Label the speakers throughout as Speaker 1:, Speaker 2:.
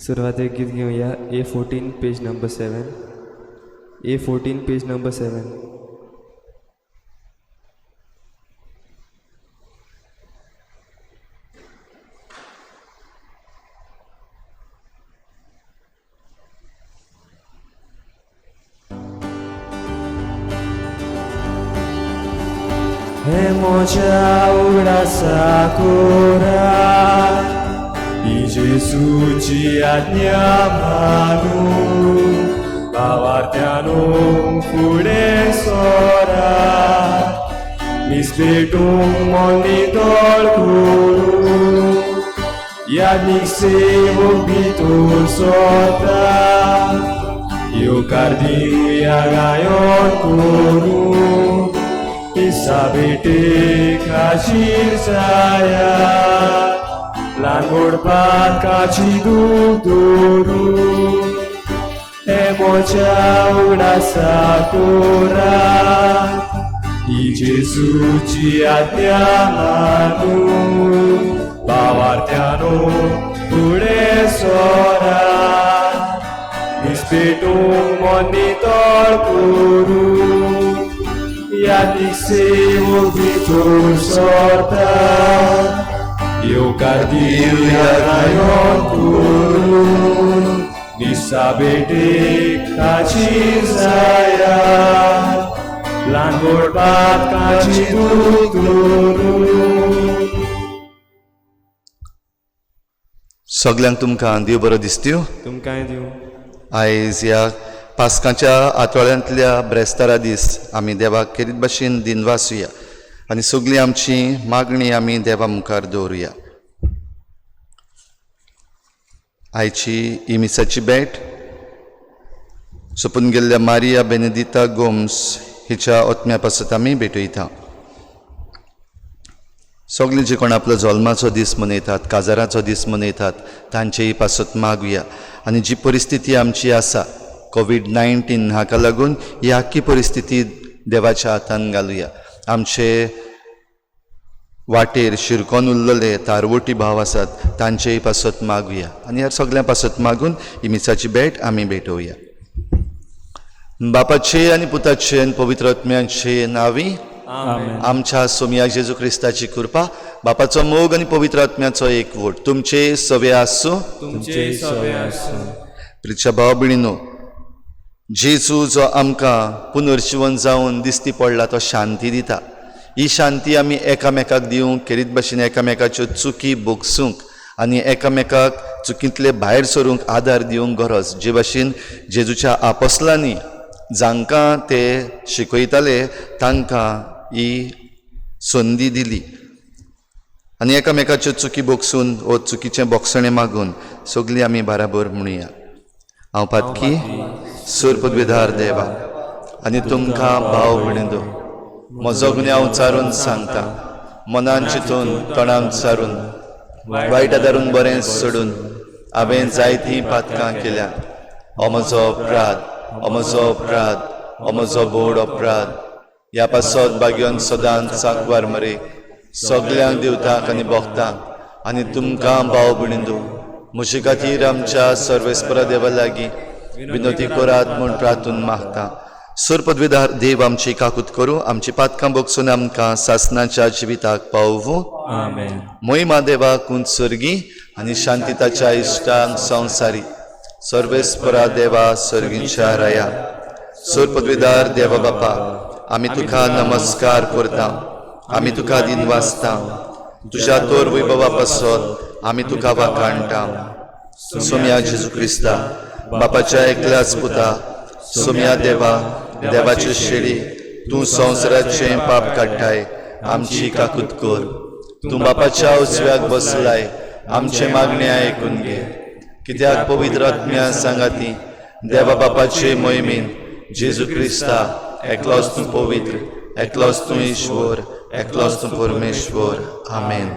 Speaker 1: सुरवातेक गीत घेवया A 14 page number 7, A 14 page number 7.
Speaker 2: हे म्हज्या उडासा कोरा, ही जेजूची आज्ञा मानून भावार्थ्यानो फुडें सोरा, मीस भेटूंक मन नितळ करूं, यादीक सेवक भितर सोता, येवकार दिवया गायन करूं, मिसा भेटेक हाजीर जाया, ल्हान व्हड काची दूद दवरूं, हे म्हज्या उडासा कोरा, ही जेजूची आज्ञा मानून भावार्थ्यानो फुडें सोरा, मीस पेटूंक मन नितळ करूं, यादीक सेवक भितर सरता, येवकार दिवया गायन करून, मिसा भेटेक हाजीर जाया, ल्हान व्हड पातकाची दूद दवरूं.
Speaker 3: सगल्यांक तुमकां देव बरो दिसत्यो.
Speaker 1: तुमकांय दिवं.
Speaker 3: आयज ह्या पास्काच्या आठवड्यांतल्या ब्रेस्तारा दीस आमी देवाक खेरीत भाशेन दिनवासुया आनी सगळी आमची मागणी आमी देवा मुखार दवरुया. आयची ही मिसाची भेट सोपून गेल्ल्या मारिया बेनेदिता गोम्स हिच्या ओत्म्या पासत आमी भेटयता. सगळे जे कोण आपलो जल्माचो दीस मनयतात, काजाराचो दीस मनयतात, तांचेय पासत मागुया. आनी जी परिस्थिती आमची आसा कोवीड-19 हाका लागून ही आख्खी परिस्थिती देवाच्या हातान घालुया. आमचे वाटेर शिरकोन उरलेले तारवटी भाव आसात तांचेय पासत मागुया. आनी ह्या सगळ्यां पासत मागून ही मिसाची भेट आमी भेटोवया. बापाचे आनी पुताचे आनी पवित्र आत्म्याचे नांवी
Speaker 1: आमेन.
Speaker 3: आमच्या सोमया जेजू क्रिस्ताची कृपा, बापाचो मोग आनी पवित्र आत्म्याचो एकवट तुमचे सवे आसूं.
Speaker 1: तुमचे सवे आसूं.
Speaker 3: प्रिच्या भाव भयणीनो, जेजू जो आमकां पुनर्जिवन जावन दिश्टी पडला तो शांती दिता. ही शांती आमी एकामेकाक दिवंक, खेरीत भाशेन एकामेकाच्यो चुकी भोगसूंक आनी एकामेकाक चुकींतले भायर सरूंक आदार दिवंक गरज. जे भाशेन जेजूच्या आपोसलांनी जांकां ते शिकयताले तांकां ही संदी दिली आनी एकामेकाच्यो चुकी भोगसून वो चुकीचें बोगसणें मागून सगळीं आमी बाराबर म्हणुया. हांव पातकी सूर पदवीधार देवा आनी तुमकां भाव भयणींनो म्हजो गुन्यांव चारून सांगता, मनान चिंतून तोंडान चारून वायट आदारून बरें सोडून हांवें जायतीं पातकां केल्या. हो म्हजो अपराध, हो म्हजो अपराध, हो म्हजो बोड अपराध. ह्या पासत भाग्यान सदांच सांकवार मरे सगल्यांक देवतांक आनी भक्तांक आनी तुमकां भाव भयणींनो म्हजे खातीर आमच्या सर्वेस्परा देवा लागीं विनोती करात म्हूण प्रार्थून मागता. सूर पदवीधार देव आमची काकूत करूं, आमची पातकां भोगसून आमकां सासनाच्या जिविताक पावोवं.
Speaker 1: आमेन.
Speaker 3: मोहिमा देवा कुंत सर्गी आनी शांतिताच्या इश्टांक संवसारी सर्वेस्परा देवा सर्गींच्या राया. सूर पदवीधार देवा बापा, आमी तुका नमस्कार करता, आमी तुका दिनवासता, तुज्या तोर वैभवा पासत आमी तुका वाखाणटा. सोम्या जेजू क्रिस्ता बापाच्या एकल्याच पुता, सोम्या देवा देवाचे शेळी, तूं संवसाराचें पाप काडटाय, आमची काकूत कर. तूं बापाच्या उजव्याक बसलाय, आमचें मागणें आयकून घे. कित्याक पवित्र आत्म्या सांगाती देवा बापाचे मोहिमेन जेजू क्रिस्ता एकलोच तूं पवित्र, एकलोच तूं ईश्वर, एकलोच तूं परमेश्वर. आमेन.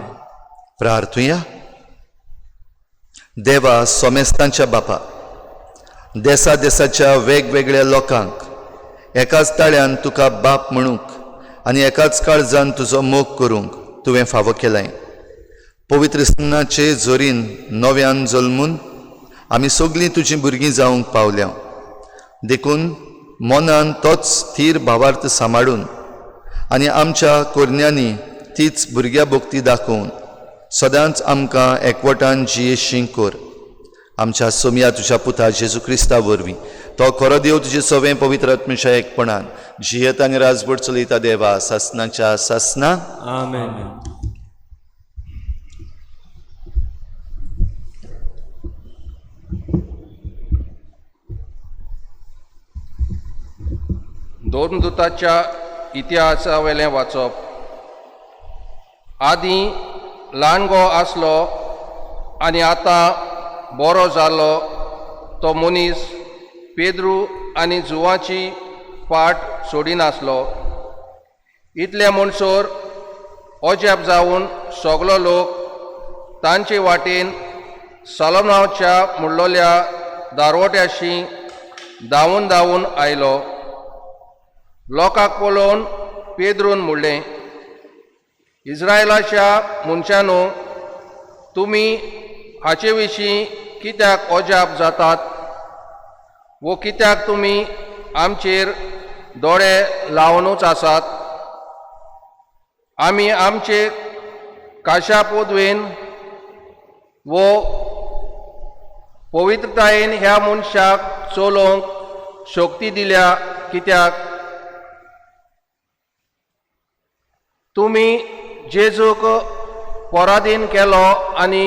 Speaker 3: प्रार्थुया. देवा सोमेस्तांच्या बापा, देसा देसाच्या वेगवेगळ्या लोकांक एकाच ताळ्यान तुका बाप म्हणूंक आनी एकाच काळजान तुजो मोग करूंक तुवें फावो केलाय. पवित्र स्नाचे जोरीन नव्यान जल्मून आमी सगलीं तुजीं भुरगीं जावंक पावल्या. देखून मनान तोच स्थीर भावार्थ सांबाळून आनी आमच्या कोरण्यांनी तीच भुरग्या भक्ती दाखोवन सदांच आमकां एकवटान जियेशी कर. आमच्या सोमया तुज्या पुता जेजू क्रिस्ता वरवीं तो खरो देव तुजे सवें पवित्र आत्मेच्या एकपणान जियेता आनी राजवट चलयता देवा सासनाच्या सासना.
Speaker 1: आमेन.
Speaker 4: धर्मदूताच्या इतिहासावेलें वाचप. आदीं ल्हानगो आसलो आनी आतां बरो जालो तो मनीस पेद्रू आनी जुवाची फाट सोडिनासलो. इतले म्हणसर अजाप जावन सगलो लोक तांचे वाटेन सलोमनाच्या मुडलोल्या दारवट्याशी धांवून धांवून आयलो. लोकांक पळोवन पेद्रून म्हणलें, इस्रायलाच्या मनशांनो, तुमी हाचे विशीं कित्याक अजाप जातात वो कित्याक तुमी आमचेर दोळे लावनूच आसात? आमी आमचे काशा पोदवेन वो पवित्रतायेन ह्या मनशाक चलोवंक शक्ती दिल्या कित्याक? तुमी जेजूक पराधीन केलो आनी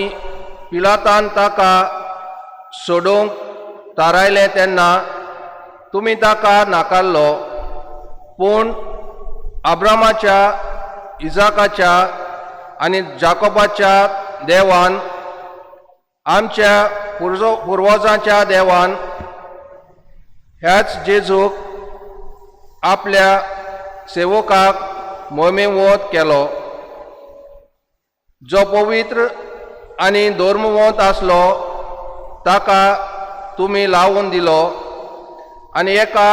Speaker 4: पिलातान ताका सोडोवंक थारायलें तेन्ना तुमी ताका नाकारलो. पूण अब्रामाच्या, इजाकाच्या आनी जाकोबाच्या देवान, आमच्या पुर्वजांच्या देवान ह्याच जेजूक आपल्या सेवकाक मोमेवत केलो, जो पवित्र आनी धर्मवंत आसलो ताका तुमी लावन दिलो आनी एका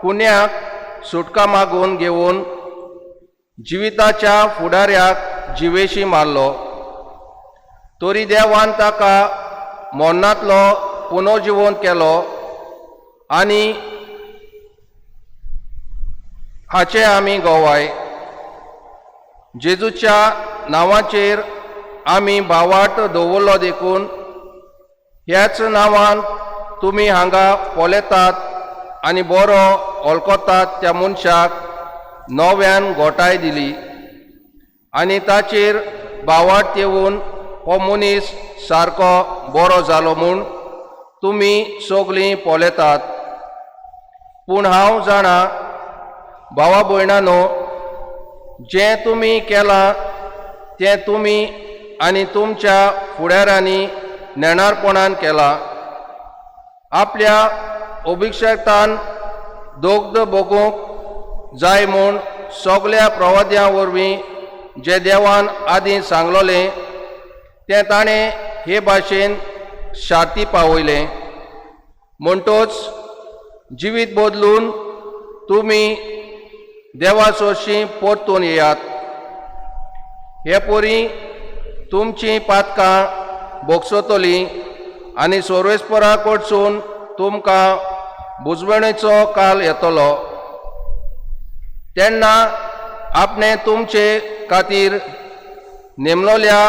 Speaker 4: कुन्याक सुटका मागून घेवन जिविताच्या फुडाऱ्याक जिवेशी मारलो. तरी देवान ताका मरणांतलो पुनर्जिवंत केलो आनी हाचे आमी गवाय. जेजूच्या नांवाचेर आमी भावार्थ दवरलो देखून ह्याच नांवान तुमी हांगा पळयतात आनी बरो वळखतात त्या मनशाक नव्यान गोठाय दिली आनी ताचेर भावार्थ येवन हो मनीस सारको बरो जालो म्हूण तुमी सगलीं पळयतात. पूण हांव जाणा भावा भयणानो, जें तुमी केलां तें तुमी आनी तुमच्या फुडाऱ्यांनी नेणारपणान केलां. आपल्या अभिषेकान दोग्ध भोगूंक जाय म्हूण सगल्या प्रवाद्यां वरवीं जें देवान आदीं सांगलोलें तें ताणें हे भाशेन शार्ती पावयलें. म्हणटोच जिवीत बदलून तुमी देवा सोरशीं परतून येयात. हे पोरी तुमचीं पातकां भोगसतलीं आनी सोर्वेस्परा कडसून तुमकां बुजवणेचो काल येतलो. तेन्ना आपणें तुमचे खातीर नेमलोल्या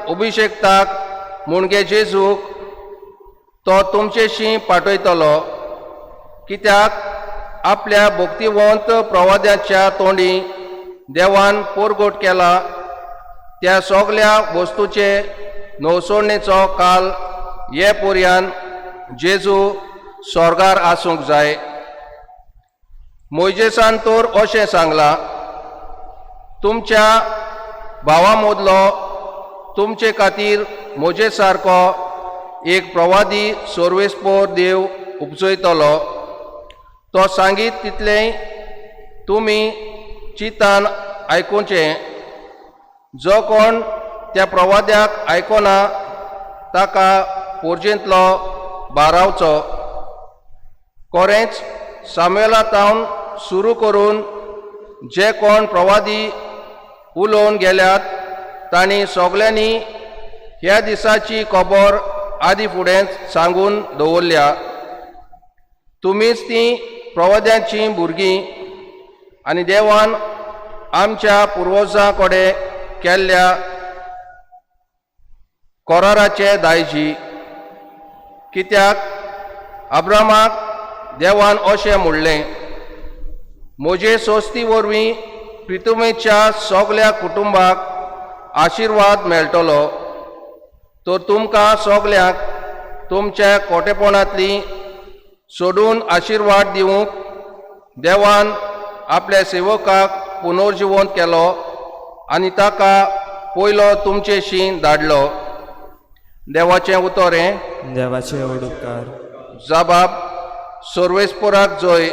Speaker 4: अभिषेक्ताक मुणगे जेजूक तो तुमचेशी पाठयतलो, कित्याक आपल्या भक्तिवंत प्रवाद्याच्या तोंडी देवान पोरगोट केला त्या सगल्या वस्तूचे नवसोडणेचो काल ये पोरयान जेजू स्वर्गार आसूंक जाय. मोयजेसान तर अशें सांगलां, तुमच्या भावा मदलो तुमचे खातीर म्हजे सारको एक प्रवादी सोर्वेस्पोर देव उपजयतलो, तो सांगीत तितलें तुमी चिंतान आयकुचें. जो कोण त्या प्रवाद्याक आयकना ताका पोरजेंतलो बारावचो. कोरेंच सामुएला तावन सुरू करून जे कोण प्रवादी उलोवन गेल्यात तांणी सगल्यांनी ह्या दिसाची खबर आदी फुडें सांगून दवरल्या. तुमीच तीं प्रवाद्यांचीं भुरगीं आनी देवान आमच्या पुर्वजां कडेन केल्ल्या कराराचे दायजी. कित्याक अब्रामाक देवान अशें म्हणलें, म्हजे सोस्ती वरवीं प्रितुमेच्या सगल्या कुटुंबाक आशिर्वाद मेळटलो. तर तुमकां सगल्यांक तुमच्या कोटेपणांतली सोडून आशिर्वाद दिवंक देवान आपल्या सेवकाक पुनर्जिवंत केलो आनी ताका पयलो तुमचेशी धाडलो. देवाचें उतर हें.
Speaker 1: देवाचे व्हड उपकार.
Speaker 4: जबाब सर्वेस्पोराक जय.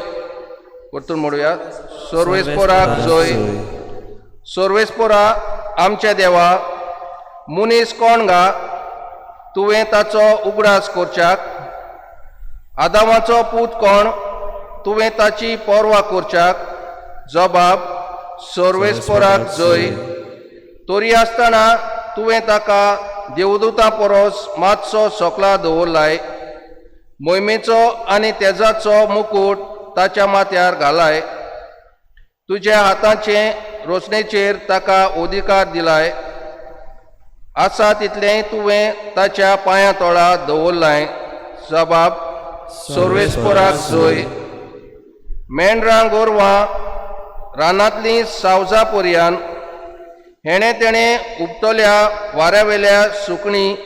Speaker 4: परतून म्हणुया, सर्वेस्पोराक जय. सर्वेस्पोरा आमच्या देवा, मनीस कोण गा तुवें ताचो उगडास करच्याक? आदामाचो पूत कोण तुवें ताची पर्वा करच्याक? जबाब सर्वेस्पोराक जय. तरी आसतना तुवें ताका देवदूता परस मातसो सोकला दवरलाय, मोहिमेचो आनी तेजाचो मुकूट ताच्या माथ्यार घालाय, तुज्या हाताचे रोसणेचेर ताका अधिकार दिलाय, आसा तितलेंय तुवें ताच्या पांयां तोळा दवरलाय. जबाब सर्वेस्पोराक जय. मेंढरां गोरवां रानांतलीं सावजां पर्यान हेणें तेणें उपतल्या वाऱ्यावेल्या सुकणीं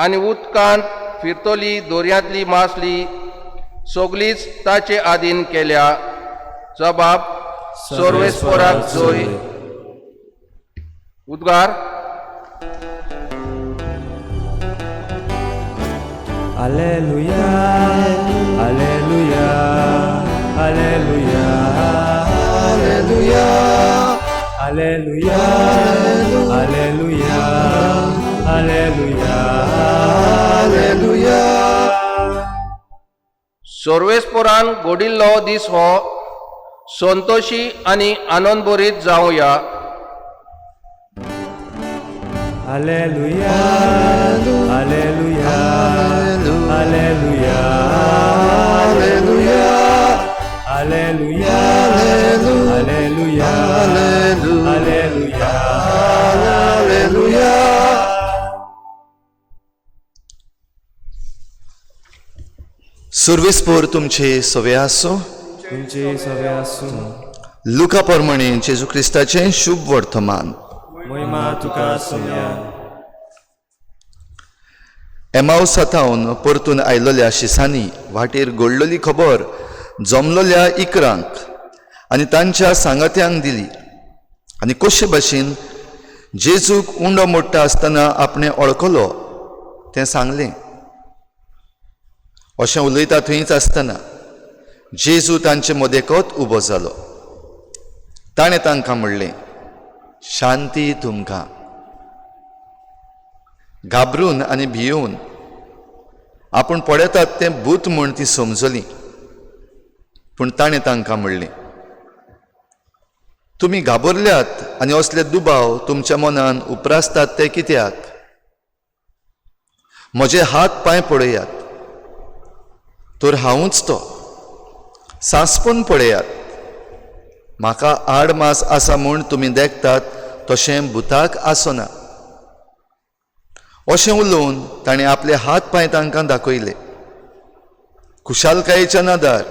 Speaker 4: आनी उदकांत फिरतली दर्यांतली मासली सगलीच ताचे आदीन केल्या. जबाब सर्वेस्पोराक जय. उद्गार.
Speaker 2: Alleluia, Alleluia, Alleluia,
Speaker 3: Alleluia,
Speaker 2: Alleluia, Alleluia, Alleluia,
Speaker 3: Alleluia.
Speaker 4: सर्वेस्पोरान घडिल्लो दीस हो संतोशी आनी आनंदभरीत जावया.
Speaker 2: Alleluia, Alleluia, Alleluia,
Speaker 3: Alleluia,
Speaker 2: Alleluia, Alleluia, Alleluia,
Speaker 3: Alleluia. सुर्वेस्पोर तुमचे सवे आसूं.
Speaker 1: तुमचे सवे आसूं.
Speaker 3: लुका प्रमाणे जेजू क्रिस्ताचें शुभ वर्तमान.
Speaker 1: महिमा तुका सोम्या.
Speaker 3: एमावसा थावन परतून आयलोल्या शिसांनी वाटेर घडलोली खबर जमलोल्या इकरांक आनी तांच्या सांगात्यांक दिली आनी कशे भाशेन जेजूक उंडो मोडटा आसतना आपणें वळखलो तें सांगलें. अशें उलयता थंयच आसतना जेजू तांचे मदेकत उबो जालो. ताणें तांकां म्हणलें, शांती तुमकां. घाबरून आनी भियोवन आपूण पळयतात तें भूत म्हूण ती समजली. पूण ताणें तांकां म्हणलें, तुमी घाबरल्यात आनी असले दुबाव तुमच्या मनान उप्रासतात ते कित्याक? म्हजे हात पांय पळयात, तर हांवूच तो. सांसपून पळयात, म्हाका आड मास आसा म्हूण तुमी देखतात तशें भुताक आसना. अशें उलोवन ताणें आपले हात पांय तांकां दाखयले. खुशालकायेच्या नादार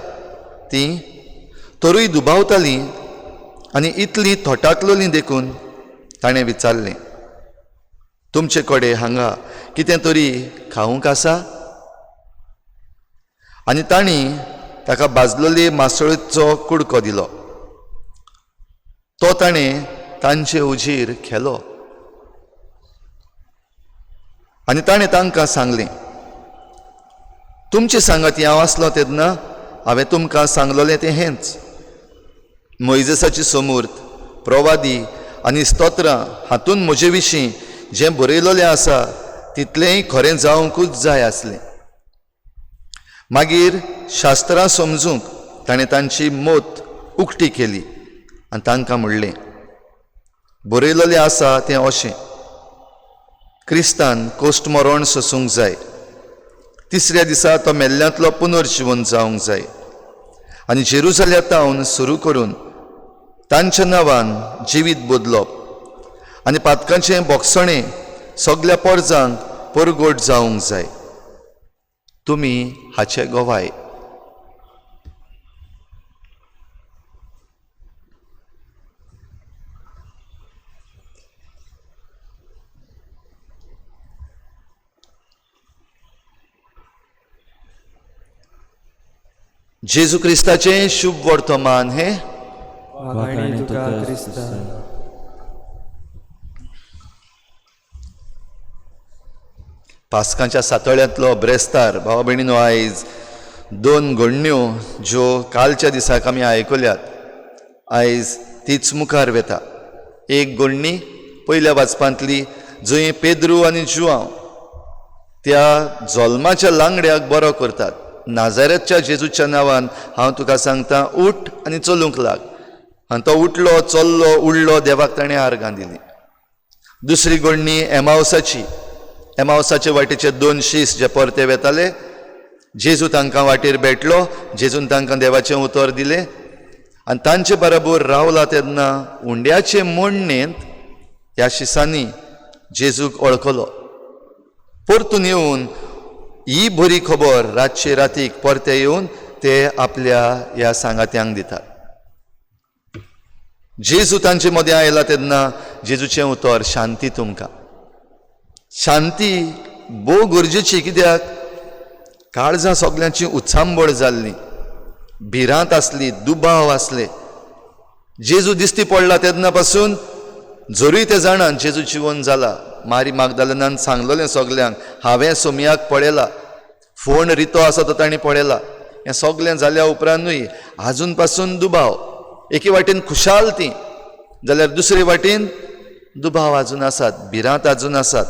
Speaker 3: तीं तरूय दुबावतालीं आनी इतलीं थोटाकलोलीं देखून ताणें विचारलें, तुमचे कडेन हांगा कितें तरी खावंक आसा? आनी तांणी ताका भाजलोली मासळेचो कुडको दिलो. तो ताणें तांचे उजीर खेलो आनी ताणें तांकां सांगलें, तुमचे सांगाती हांव आसलो तेन्ना हांवें तुमकां सांगलोलें तें हेंच. मोयजेसाची समूर्त, प्रवादी आनी स्तोत्रां हातूंत म्हजे विशीं जें बरयलोलें आसा तितलेंय खरें जावंकूच जाय आसलें. मागीर शास्त्रां समजूंक ताणें तांची मत उक्ती केली आनी तांकां म्हणलें, बरयलोलें आसा तें अशें, क्रिस्तान कोश्ट मरण सोसूंक जाय तिसऱ्या दिसा तो मेल्ल्यांतलो पुनर्जिवन जावंक जाय आनी जेरुजाल्या तावन सुरू करून तांच्या नांवान जिवीत बदलप आनी पातकांचें बोगसणें सगल्या पोरजांक परगोट जावंक जाय. तुमी हाचे गवाय. जेजू क्रिस्ताचें शुभ वर्तमान हें.
Speaker 1: वाखाणी तुका क्रिस्ता.
Speaker 3: पास्कांच्या सातोळ्यांतलो ब्रेस्तार भावा भयणीनो, आयज दोन घडण्यो ज्यो कालच्या दिसाक आमी आयकल्यात आयज तीच मुखार वेता. एक घडणी पयल्या वाचपांतली जंय पेद्रू आनी जुआंव त्या जल्माच्या लांगड्याक बरो करतात. नाजारेतच्या जेजूच्या नांवान हांव तुका सांगता, उठ आनी चलूंक लाग. आनी तो उठलो, चल्लो, उडलो, देवाक ताणें आर्गां दिली. दुसरी घडणी एमावसाची. एमावसाचे वाटेचे दोन शीस जे परते वेताले, जेजू तांकां वाटेर भेटलो, जेजून तांकां देवाचें उतर दिलें आनी तांचे बरोबर रावला तेन्ना उंड्याचे मोडणेंत ह्या शिसांनी जेजूक वळखलो. परतून येवन ही बरी खबर रातचे रातीक परते येवन ते आपल्या ह्या सांगात्यांक दितात. जेजू तांचे मदें आयला तेन्ना जेजूचें उतर शांती तुमकां. शांती भोव गरजेची, कित्याक काळजां सगल्यांची उचांबळ जाल्ली, भिरांत आसली, दुबाव आसले. जेजू दिश्टी पडला तेन्ना पासून जरूय ते जाणान जेजू जिवन जाला. मारी मागदालनान सांगलेलें सगल्यांक, हांवें सोमयाक पळयला, फोण रितो आसा तो तांणी पळयला. हें सगलें जाल्या उपरांतूय आजून पासून दुबाव. एके वाटेन खुशाल ती जाल्यार दुसरे वाटेन दुबाव आजून आसात, भिरांत आजून आसात,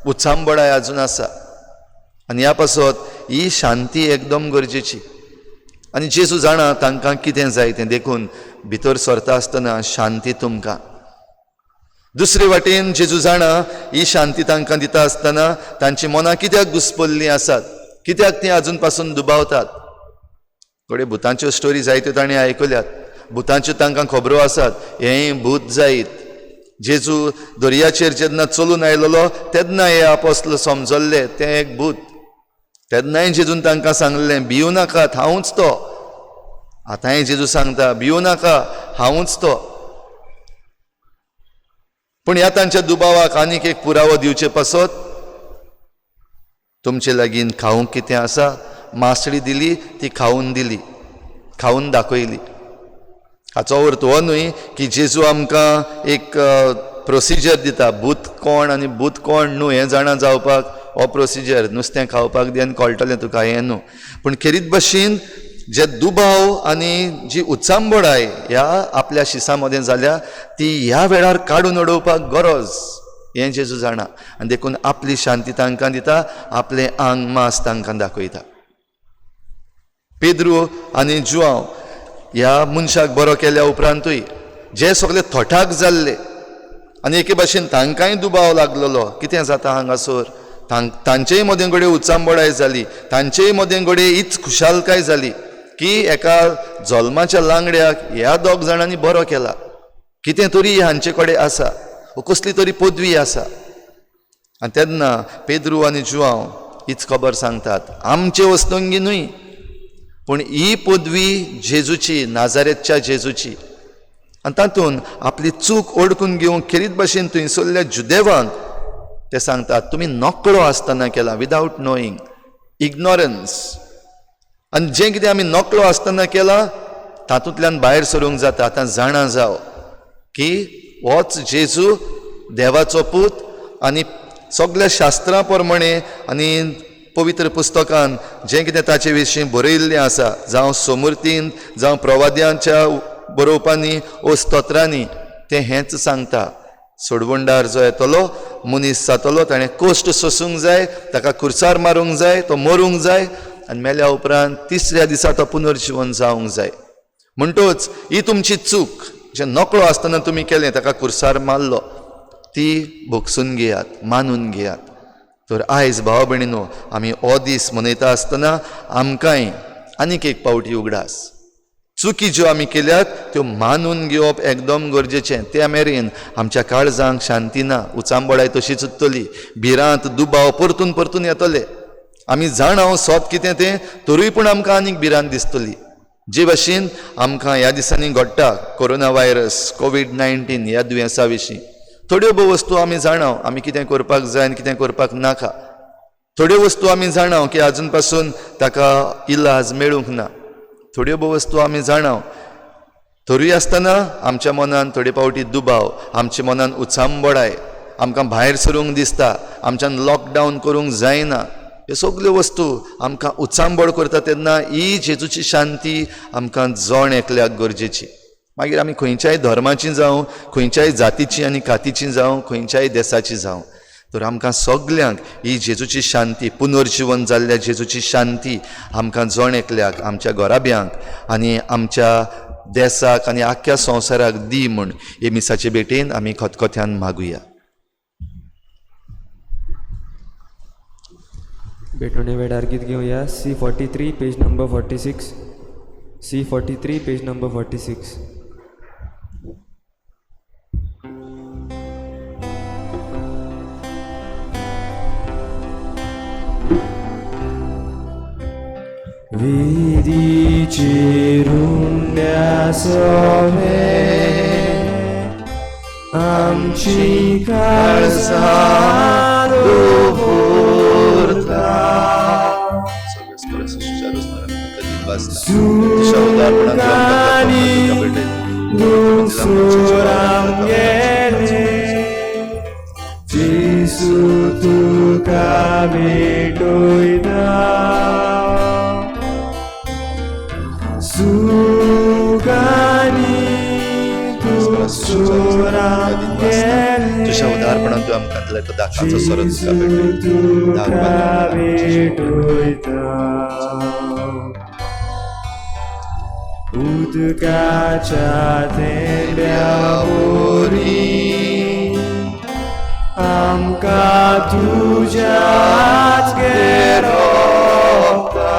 Speaker 3: उचांबळाय आजून आसा. आनी ह्या पासत ही शांती एकदम गरजेची. आनी जेजू जाणा तांकां कितें जाय तें, देखून भितर सरता आसतना शांती तुमकां. दुसरे वाटेन जेजू जाणा ही शांती तांकां दिता आसतना तांची मनां कित्याक घुसपल्लीं आसात, कित्याक तीं आजून पासून दुबावतात. घडये भुतांच्यो स्टोरी जायत्यो तांणी आयकल्यात, भुतांच्यो तांकां खबरो आसात, हेंय भूत जायत. जेजू दर्याचेर जेन्ना चलून आयलेलो तेन्ना हे आपोस्ल समजल्ले तें एक भूत. तेन्नाय जेजून तांकां सांगलें, भिवू नाकात, हांवूच तो. आतांय जेजू सांगता, भिवू नाका, हांवूच तो. पूण ह्या तांच्या दुबावाक आनीक एक पुरावो दिवचे पासत तुमचे लागीं खावंक कितें आसा, मासळी दिली, ती खावन दिली, खावन दाखयली. हाचो अर्थ हो न्हय की जेजू आमकां एक प्रोसिजर दिता, भूत कोण आनी भूत कोण न्हू हें जाणा जावपाक हो प्रोसिजर, नुस्तें खावपाक दी आनी कळटलें तुका, हें न्हू. पूण खेरीत भशेन जे दुबाव आनी जी उचांबळाय ह्या आपल्या शिसां मदें जाल्या ती ह्या वेळार काडून उडोवपाक गरज हें जेजू जाणा. आनी देखून आपली शांती तांकां दिता, आपलें आंग मास तांकां दाखयता. पेद्रू आनी जुआंव ह्या मनशाक बरो केल्या उपरांतूय जे सगळे थोटाक जाल्ले आनी एके भाशेन तांकांय दुबाव लागलेलो, कितें जाता हांगासर. तांचेय मदें घडये उचांबळाय जाली, तांचेय मदें घडये हीच खुशालकाय जाली की एका जल्माच्या लांगड्याक ह्या दोग जाणांनी बरो केला, कितें तरी हांचे कडेन आसा, कसली तरी पदवी आसा. आनी तेन्ना पेद्रू आनी जुआंव हीच खबर सांगतात, आमचे वस्तुंगी न्हय पूण ही पदवी जेजूची, नाजारेतच्या जेजूची. आनी तातूंत आपली चूक ओडकून घेवंक खेरीत भाशेन थंयसरल्या जुदेवांक ते सांगतात, तुमी नकळो आसतना केला, विदावट नोईंग, इग्नोरन्स. आनी जें कितें आमी नकळो आसतना केलां तातूंतल्यान भायर सरूंक जाता. आतां जाणा जाव की होच जेजू देवाचो पूत आनी सगल्या शास्त्रां प्रमाणे आनी पवित्र पुस्तकान जें कितें ताचे विशीं बरयिल्लें आसा, जावं सोमुर्तीन, जावं प्रवाद्यांच्या बरोवपांनी ओ स्तोत्रांनी, तें हेंच सांगता. सोडवणदार जो येतलो, मनीस जातलो, ताणें कश्ट सोसूंक जाय, ताका खुर्सार मारूंक जाय, तो मरूंक जाय आनी मेल्या उपरांत तिसऱ्या दिसा तो पुनर्जिवन जावंक जाय. म्हणटच ही तुमची चूक जें नकळो आसतना तुमी केलें, ताका खुर्सार मारलो, ती भोगसून घेयात, मानून घेयात. तर आयज भाव भयणीनो आमी हो दीस मनयता आसतना आमकांय आनीक एक पावटी उगडास चुकी ज्यो आमी केल्यात त्यो मानून घेवप एकदम गरजेचें. त्या मेरेन आमच्या काळजांक शांती ना, उचांबळाय तशीच उरतली, भिरांत दुबाव परतून परतून येतले. आमी जाणा सोद कितें तें, तरूय पूण आमकां आनीक भिरांत दिसतली. जे भाशेन आमकां ह्या दिसांनी घडटा कोरोना व्हायरस, कोवीड-19 ह्या दुयेंसा विशीं थोड्यो भोव वस्तू आमी जाणा आमी कितें करपाक जाय आनी कितें करपाक नाका. थोड्यो वस्तू आमी जाणा की आजून पासून ताका इलाज मेळूंक ना. थोड्यो भोव वस्तू आमी जाणा, तरूय आसतना आमच्या मनान थोडे फावटी दुबाव, आमच्या मनान उचांबळाय, आमकां भायर सरूंक दिसता, आमच्यान लॉकडावन करूंक जायना. ह्यो सगल्यो वस्तू आमकां उचांबळ करता तेन्ना ही जेजूची शांती आमकां जण एकल्याक गरजेची. मागीर आमी खंयच्याय धर्माची जावं, खंयच्याय जातीची आनी कातीची जावं, खंयच्याय देसाची जावं, तर आमकां सगल्यांक ही जेजूची शांती, पुनर्जिवन जाल्ल्या जेजूची शांती आमकां जण एकल्याक, आमच्या घराब्यांक आनी आमच्या देसाक आनी आख्ख्या संवसाराक दी म्हूण हे मिसाचे भेटेन आमी खतखत्यान मागुया.
Speaker 1: भेटवणे वेळार गीत घेवया C43 page number 46, C43 page number 46.
Speaker 2: वेदीचेर उंड्या सोवे आमची काळजां दवरता. सुखांनी दुसर आमगेले जेजू तुका भेटयता. सुखांनी दुसर आमगेले
Speaker 3: तुज्या उदारपणान तूं आमकां दिला तो दाखाचो सोरो तुका भेटयता.
Speaker 2: उदकाच्या थेंब्या वरी आमकां तुज्याच घेरोता.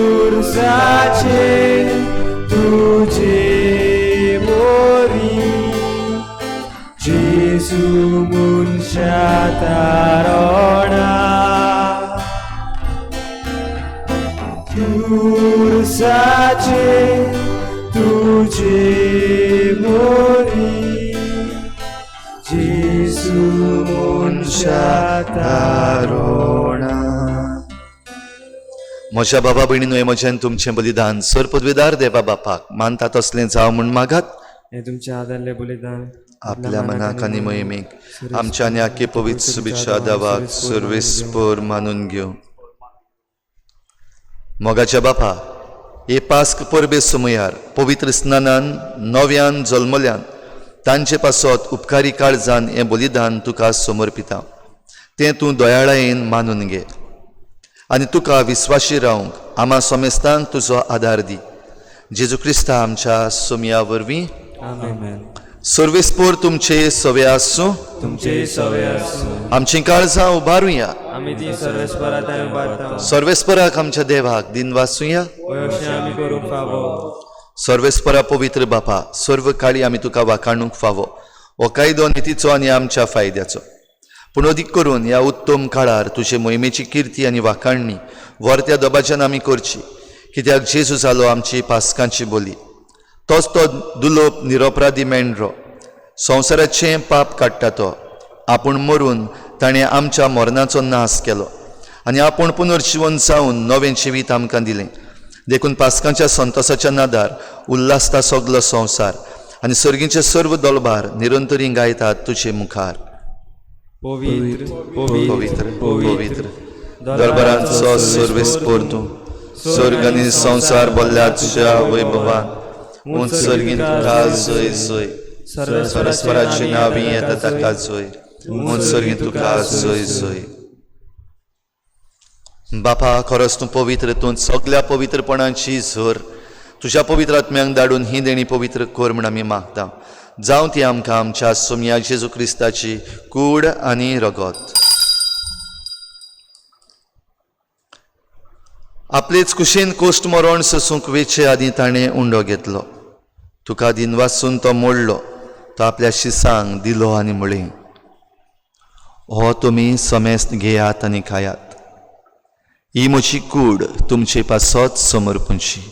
Speaker 2: खुर्साचे तुजे मोरी जेजू मनशा तारणा. खुर्साचे तुजे मोरी जेजू मनशा तारणा.
Speaker 3: म्हज्या बाबा भयणीनो, हें म्हजें तुमचें बलिदान सर पदवेदार देवा बापाक मानता तसलें जावं म्हूण मागात.
Speaker 1: हें तुमच्या हातांतलें बलिदान
Speaker 3: आपल्या मनाक आनी मोहिमेक आमच्या आनी आख्खे पवित्र सुबेच्या दावाक सर्वेस्पर मानून घेवं. मोगाच्या बापा, हे पास्क परबे समयार पवित्र स्नानान नव्यान जल्मल्यान तांचे पासत उपकारी काळजान हें बलिदान तुका समर्पिता, तें तूं दयाळायेन मानून घे आनी तुका विस्वाशी रावंक आमा समेस्तांक तुजो आदार दी. जेजू क्रिस्ता आमच्या सोमया वरवीं.
Speaker 1: आमेन.
Speaker 3: सर्वेस्पर तुमचे सवे आसूं,
Speaker 2: तुमचे सवे आसूं.
Speaker 3: आमची काळजां उबारुया,
Speaker 1: आमी ती सर्वेस्परा थंय उबारता.
Speaker 3: सर्वेस्पराक आमच्या देवाक दिनवासुया.
Speaker 1: अशें आमी करूंक फावो.
Speaker 3: सर्वेस्परा पवित्र बापा, सर्व काळी आमी तुका वाखाणूंक फावो. हो कायदो नितीचो आनी आमच्या फायद्याचो, पूण अदीक करून ह्या उत्तम काळार तुजे मोहिमेची किर्ती आनी वाखाणणी वर्त्या दबाज्यान आमी करची, कित्याक जेजू जालो आमची पास्कांची बोली. तोच तो दुलोप निरोपराधी मेंढरो, संवसाराचें पाप काडटा तो. आपूण मरून ताणें आमच्या मरणाचो नाश केलो आनी आपूण पुनर्जिवन जावन नवें जिवीत आमकां दिलें. देखून पास्कांच्या संतोसाच्या नादार उल्हासता सगलो संवसार आनी सर्गीचे सर्व दलबार निरंतरी गायतात तुजे मुखार.
Speaker 1: पवित्र
Speaker 3: पवित्र पवित्र दरबारांचो सर्वेस्पर तूं, स्वर्ग आनी संवसार भरल्या तुज्या वैभवान. उंच सर्गीन तुका जय जय, परस्पराची नावी येता ताका जय, उंच सर्गीन तुका जय जय. बापा, खरोच तूं पवित्र, तूं सगल्या पवित्रपणाची झर. तुज्या पवित्र आत्म्यांक धाडून ही देणी पवित्र कर म्हूण आमी मागता. जावं ती आमकां आमच्या सोमया जेजू क्रिस्ताची कूड आनी रगत. आपलेच कुशीन कोश्ट मरण सोसूंक वेचे आदीं ताणें उंडो घेतलो. तुका दिनवासून तो मोडलो, तो आपल्या शिसांक दिलो आनी म्हळें, हो तुमी समेस्त घेयात आनी खायात, ही म्हजी कूड तुमचे पासत समर्पूंची.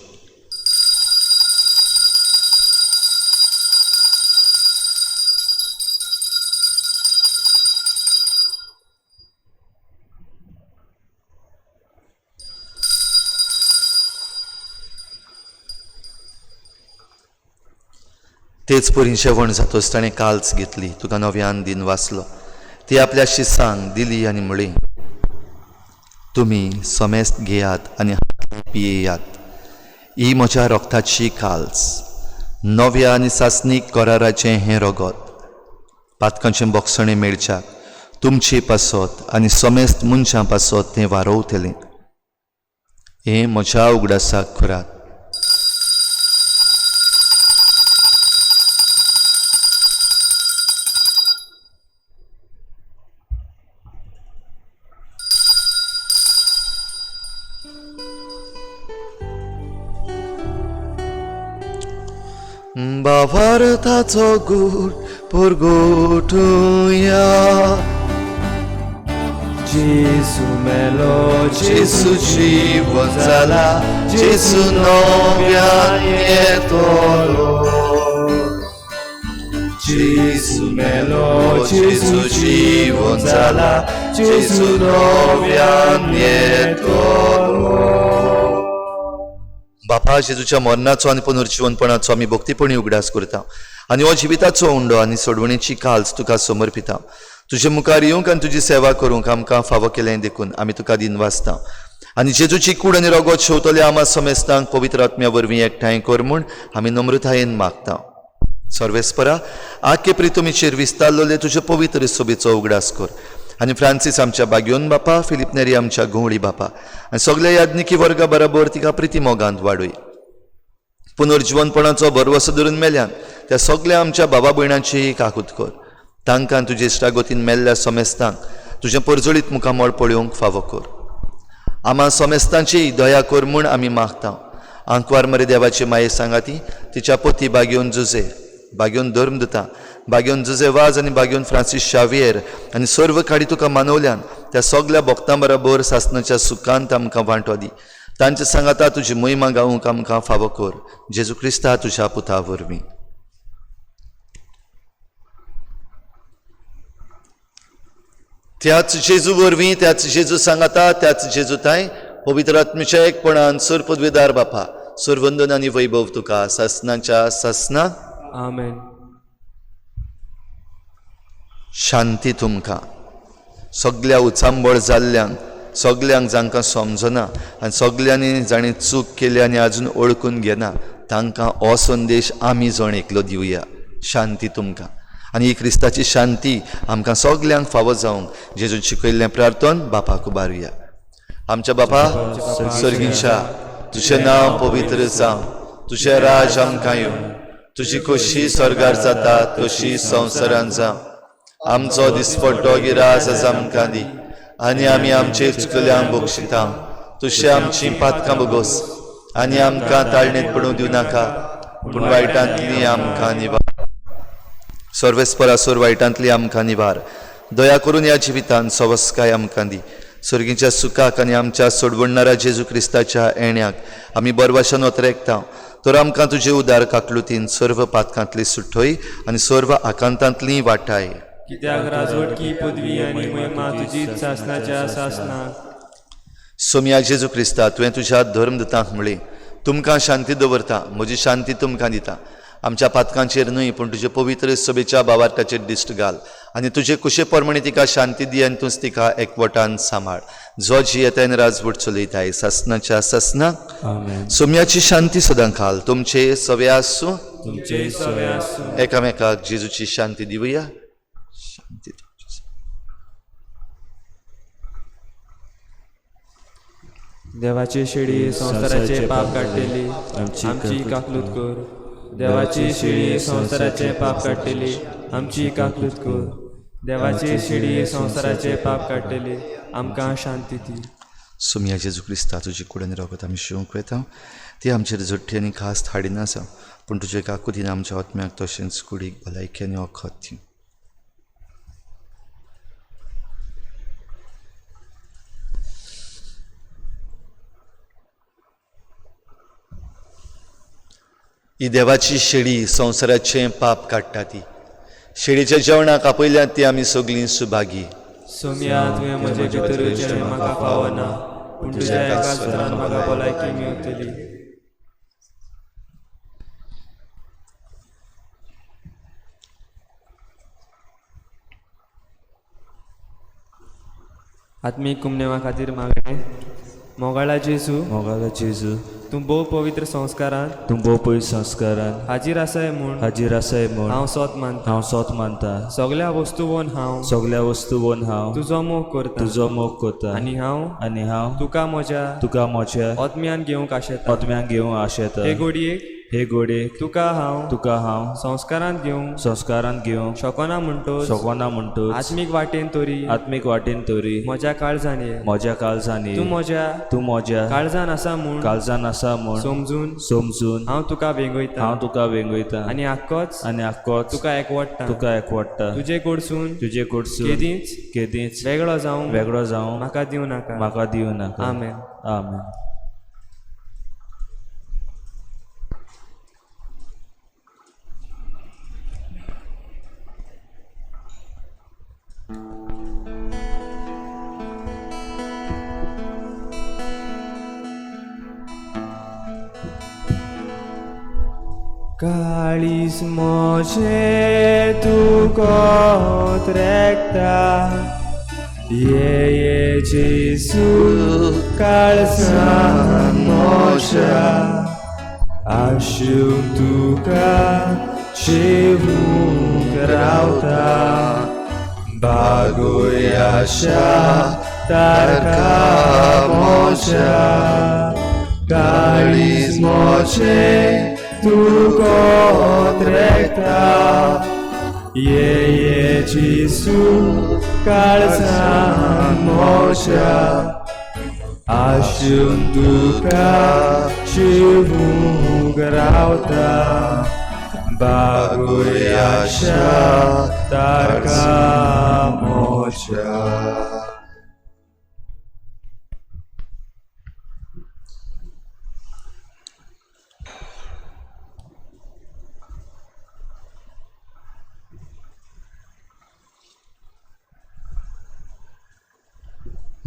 Speaker 3: तेच परी जेवण जातोच ताणें काल्च घेतली, तुका नव्यान दिन वाचलो, ती आपल्या शिसांक दिली आनी म्हळी, तुमी समेस्त घेयात आनी पियेयात, ही म्हज्या रोगताची काल्स, नव्या आनी सासणीक कराराचें हें रगत, पातकांचें बोगसणें मेळच्याक तुमचे पासत आनी समेस्त मनशां पासत तें वारोवतलें. हें म्हज्या उगडासाक करात. बावार्थाचो गूट पुरगोटुया,
Speaker 2: जेजू मेलो,
Speaker 3: जेजू जिवन जाला, जेजू नव्यान येतलो.
Speaker 2: जेजू मेलो,
Speaker 3: जेजू जिवन जाला, जेजू नव्यान येतलो. बापा, जेजूच्या मरणाचो आनी पुनर्जिवनपणाचो आमी भक्तीपणी उगडास करता आनी हो जिविताचो उंडो आनी सोडवणेची काल्स तुका समर्पिता. तुजे मुखार येवंक आनी तुजी सेवा करूंक आमकां फावो केलें देखून आमी तुका दिनवासता. आनी जेजूची कूड आनी रगत शेवतले आमा समेस्तांक पवित्र आत्म्या वरवीं एकठांय कर म्हूण आमी नम्रतायेन मागता. सर्वेस्परा, आखे प्रितुमीचेर विस्तारलेले तुजे पवित्र सोबेचो उगडास कर आनी फ्रांसीस आमच्या बाग्योन बापा, फिलीप नेरी आमच्या घुंवळी बापा आनी सगल्या याज्ञिकी वर्गा बराबर तिका प्रिती मोगांत वाडय. पुनर्जिवनपणाचो भरवसो धरून मेल्यान त्या सगल्या आमच्या बाबा भयणांची काकूत कर. तांकां तुजे इश्टागतीन मेल्ल्या समेस्तांक तुजें परजळीत मुखामळ पळोवंक फावो कर. आमा समेस्तांची दया कर म्हूण आमी मागता. आंकवार मरे देवाची माये सांगाती तिच्या पती बागेवन जुजे, बागेवन धर्म दिता, बागेवन जुजे वाज आनी बागेवन फ्रांसीस शावियर आनी सर्व काडी तुका मानवल्यान त्या सगल्या भक्तां बराबर सासणाच्या सुखांत आमकां वांटो दी. तांचे सांगाता तुजी महिमा गावूंक आमकां फावो कर. जेजू क्रिस्ता तुज्या पुता वरवीं. त्याच जेजू वरवीं, त्याच जेजू सांगाता, त्याच जेजू ताय पवित्र आत्म्याच्या एकपणान सर पदवेदार बापा, सरवंदन आनी वैभव तुका सासणाच्या सासना.
Speaker 1: आमेन.
Speaker 3: शांती तुमकां. सगल्या उचांबळ जाल्ल्यांक, सगल्यांक जांकां समजना आनी सगल्यांनी जाणें चूक केली आनी आजून ओळखून घेना तांकां हो संदेश आमी जण एकलो दिवया. शांती तुमकां. आनी ही क्रिस्ताची शांती आमकां सगल्यांक फावो जावंक जेजून शिकयल्लें प्रार्थन बापाक उबारुया. आमच्या बापा सर्गीच्या, तुजें नांव पवित्र जावं, तुजें राज आमकां येवं, तुजी खोशी स्वर्गार जाता तशी संवसारान जावं. आमचो दिसपट्टो गिरास आज आमकां दी आनी आमी आमचे चुकल्यांक बक्षिता, तुशें आमची पातकां बोगोस आनी आमकां ताळणेंत पडूंक दिवं नाका, पूण वायटांतली आमकां निवार. सर्वेस्परासोर वायटांतली आमकां निवार. दया करून ह्या जिवितान सवस्काय आमकां दी. सर्गीच्या सुखाक आनी आमच्या सोडवणणारा जेजू क्रिस्ताच्या येण्याक आमी बरवाशान ओतरेकता. तर आमकां तुजे उदार काकलुतीन सर्व पातकांतली सुटोय आनी सर्व आकांतांतली वाटाय.
Speaker 1: कित्याक राजवटकी पदवी आनी महिमा तुजीच सासणाच्या सासणाक.
Speaker 3: सोमया जेजू क्रिस्ता, तुवें तुज्या धर्मदूतांक म्हळें, तुमकां शांती दवरता, म्हजी शांती तुमकां दिता. आमच्या पातकांचेर न्हय पूण तुजे पवित्र सभेच्या बावार्थाचेर दिश्ट घाल आनी तुजे कुशे प्रमाणे तिका शांती दी आनी तूंच तिका एकवटान सांबाळ. जो जियेता आनी राजवट चलयताय सासणाच्या सासणाक. सोम्याची शांती सदां खाल तुमचे सवे आसूं,
Speaker 1: तुमचे सवे आसूं.
Speaker 3: एकामेकाक जेजूची शांती दिवया. शांती तुमची.
Speaker 1: देवाची शिडी संवसाराचे पाप काडटली, आमची काकलूत कर. देवाची शिडी संवसाराचे पाप काडटली, आमची काकलूत कर. देवाची शिडी संवसाराचे पाप काडटली, आमकां शांती दी.
Speaker 3: सोमया जेजू क्रिस्ता, तुजी कूड आनी रगत आमी शिवंक वता ती आमचेर झट्टी आनी खास हाडिना आसा, पूण तुजे काकुतीन आमच्या आत्म्याक तशेंच कुडीक भलायकी आनी वखद दी. ही देवाची शेळी संवसाराचें पाप काडटा ती शेळीच्या जेवणाक आपयल्यात ती आमी सगळीं सुभागी.
Speaker 1: सोमया, तुवें म्हजे भितर येवचें म्हाका फावना, पूण तुज्या एका उतरान म्हाका भलायकी मेवतली. आत्मीक कुमनेवा खातीर मागणें. मोगाळा जेजू,
Speaker 2: मोगाळा जेजू,
Speaker 1: तूं भोव पवित्र संस्कारान,
Speaker 2: तूं भोव पवित्र संस्कारान
Speaker 1: हाजीर आसाय म्हूण,
Speaker 2: हाजीर आसाय म्हूण
Speaker 1: हांव सोत मानता.
Speaker 2: हांव सोत मानता.
Speaker 1: सगल्या वस्तूवन हांव,
Speaker 2: सगल्या वस्तूवन हांव
Speaker 1: तुजो मोग करता,
Speaker 2: तुजो मोग करता.
Speaker 1: आनी हांव,
Speaker 2: आनी हांव
Speaker 1: तुका म्हज्या,
Speaker 2: तुका म्हज्या
Speaker 1: आत्म्यान घेवंक आशेता.
Speaker 2: आत्म्यान घेवंक आशेता.
Speaker 1: हे घडयेक,
Speaker 2: हे घडयेक
Speaker 1: तुका हांव,
Speaker 2: तुका हांव
Speaker 1: संस्कारांत घेवंक
Speaker 2: संस्कारांत घेवंक
Speaker 1: शकना म्हणटोच,
Speaker 2: शकना म्हणटोच
Speaker 1: आत्मीक वाटेन तरी,
Speaker 2: आत्मीक वाटेन तरी
Speaker 1: म्हज्या काळजान ये.
Speaker 2: म्हज्या काळजान ये.
Speaker 1: तूं म्हज्या,
Speaker 2: तूं म्हज्या
Speaker 1: काळजान आसा म्हूण,
Speaker 2: काळजान आसा म्हूण
Speaker 1: समजून,
Speaker 2: समजून
Speaker 1: हांव तुका वेंगयता,
Speaker 2: हांव तुका वेंगयता.
Speaker 1: आनी आक्कोच,
Speaker 2: आनी आक्कोच
Speaker 1: तुका एकवटता,
Speaker 2: तुका एकवटता.
Speaker 1: तुजे कडसून,
Speaker 2: तुजे कडसून
Speaker 1: केदींच,
Speaker 2: केदींच
Speaker 1: वेगळो जावंक,
Speaker 2: वेगळो जावंक
Speaker 1: म्हाका दिवं नाका.
Speaker 2: म्हाका दिवं नाका.
Speaker 1: आमेन.
Speaker 2: आमेन.
Speaker 1: काळीज म्हजें तूं कोत रेखता, ये ये जेजू काळजान म्हज्या, आशेवन तुका शेवूंक रावता, बागोय आशा तारखा म्हज्या. काळीज म्हजें तूं कोत रेखता, ये ये जेजू काळजान म्हज्या, आशेवन तुका शिवूंक रावता, बागोय आशा तारखा म्हज्या.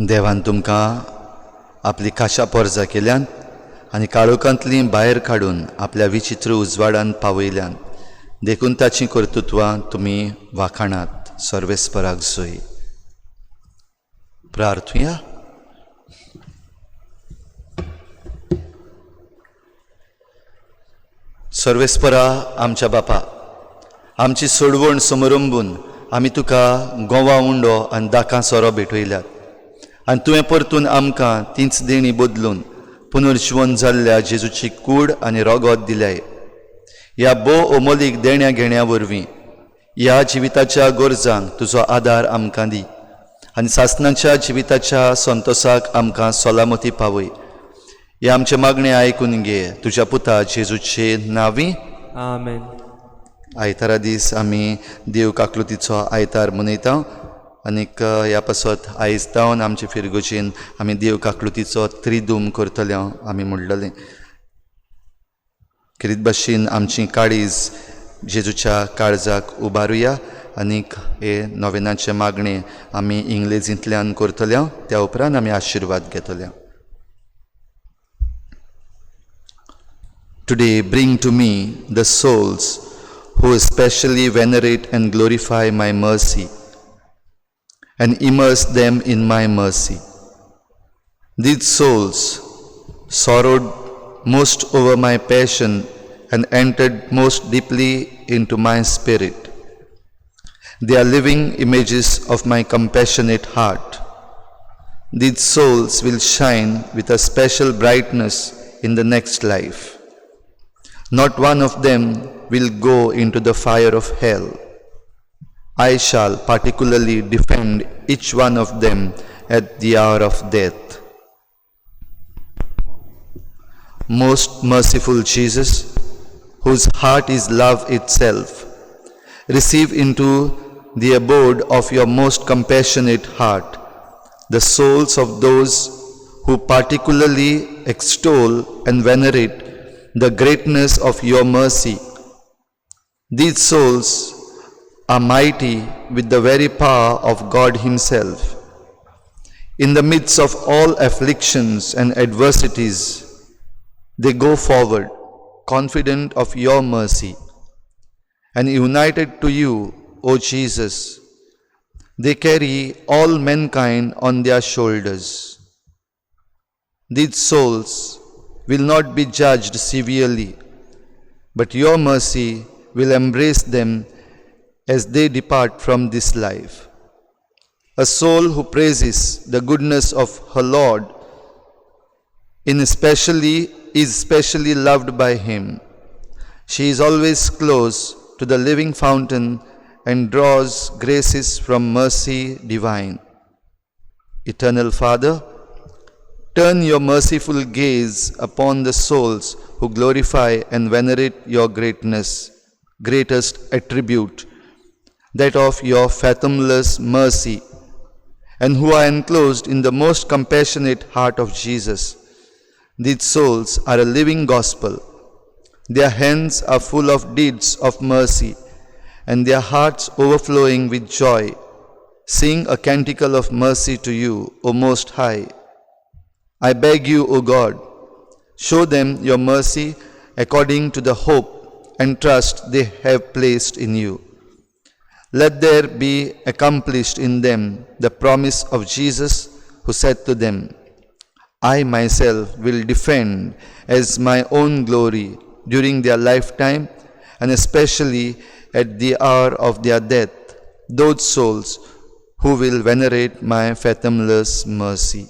Speaker 3: देवान तुमकां आपली खाशा पोरजा केल्यान आनी काळोखांतली भायर काडून आपल्या विचित्र उजवाडान पावयल्यान, देखून ताचीं कर्तृत्वां तुमी वाखाणात. सर्वेस्पराक जोय. प्रार्थुया. सर्वेस्परा आमच्या बापा, आमची सोडवण समरंबून आमी तुका गोवा उंडो आनी दाकां सोरो भेटयल्यात, आनी तुवें परतून आमकां तींच देणी बदलून पुनर्जिवन जाल्ल्या जेजूची कूड आनी रगत दिल्याय. ह्या भोव अमोलीक देण्या घेण्या वरवीं ह्या जिविताच्या गरजांक तुजो आदार आमकां दी आनी सासणाच्या जिविताच्या संतोसाक आमकां सलामती पावय. हे आमचें मागणें आयकून घे तुज्या पुता जेजूचे नांवी.
Speaker 1: आमेन.
Speaker 3: आयतारा दीस आमी देव काकलुतीचो आयतार मनयता आनीक ह्या पासत आयज जावन आमचे फिरगोजेन आमी देव काकलुतीचो त्रिदूम करतले आमी म्हणलेलें. खेरीत भाशेन आमची काळीज जेजूच्या काळजाक उबारुया आनीक हे नोवेनाचें मागणें आमी इंग्लेजींतल्यान करतले, त्या उपरांत आमी आशिर्वाद घेतले. Today bring to me the souls who especially venerate and glorify my mercy, and immerse them in my mercy. These souls sorrowed most over my passion and entered most deeply into my spirit. They are living images of my compassionate heart. These souls will shine with a special brightness in the next life. Not one of them will go into the fire of hell. I shall particularly defend each one of them at the hour of death. Most merciful Jesus, whose heart is love itself, receive into the abode of your most compassionate heart the souls of those who particularly extol and venerate the greatness of your mercy. These souls are mighty with the very power of God Himself. In the midst of all afflictions and adversities, they go forward, confident of your mercy, and united to you, O Jesus. They carry all mankind on their shoulders. These souls will not be judged severely, but your mercy will embrace them as they depart from this life. A soul who praises the goodness of her Lord in especially is specially loved by him. She is always close to the living fountain and draws graces from mercy divine. Eternal Father, turn your merciful gaze upon the souls who glorify and venerate your greatness, greatest attribute, that of your fathomless mercy, and who are enclosed in the most compassionate heart of Jesus. These souls are a living gospel. Their hands are full of deeds of mercy, and their hearts overflowing with joy. Sing a canticle of mercy to you, O Most High. I beg you, O God, show them your mercy according to the hope and trust they have placed in you. Let there be accomplished in them the promise of Jesus, who said to them, I myself will defend as my own glory during their lifetime, and especially at the hour of their death, those souls who will venerate my fathomless mercy.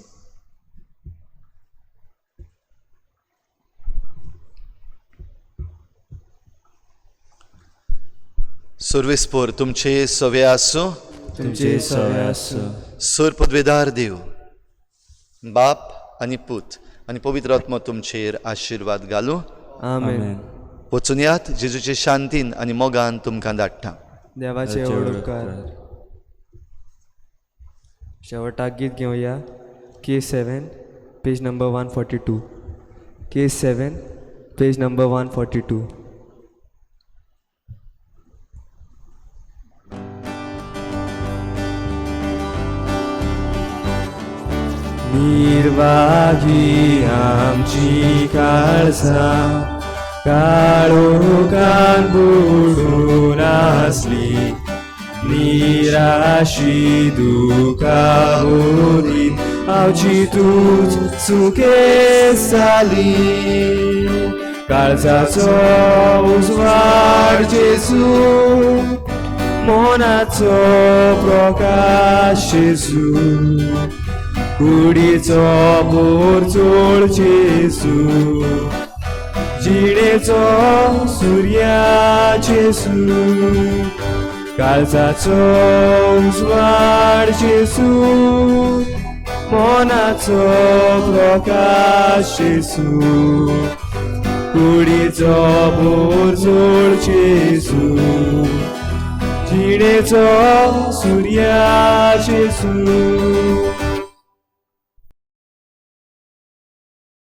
Speaker 3: सुर्विस्पोर तुमचे सवे आसूं.
Speaker 1: तुमचे सवे आसूं.
Speaker 3: सूर पदवेदार देव बाप आनी पूत आनी पवित्र आत्मो तुमचेर आशिर्वाद घालूं.
Speaker 1: आमेन.
Speaker 3: वचून यात जेजूचे शांतीन आनी मोगान तुमकां धाडटा.
Speaker 1: देवाचे व्हड उपकार. शेवटाक गीत घेवया. K 7 page number 142. K 7 page number 142. निर्वागी आमची काळजां काळोखान बुडून आसली, निराशी दुखा होरीत आमची तूच चुके जाली. काळजाचो उजवाड जेजू, मनाचो प्रकाश जेजू, कुडीचो पोरचोळ जेजू, जिणेचो सुर्या जेजू, काळजाचो उजवाड जेजू, मनाचो प्रकाश जेजू, कुडीचो पोरचोळ जेजू, जिणेचो सुर्या जेजू.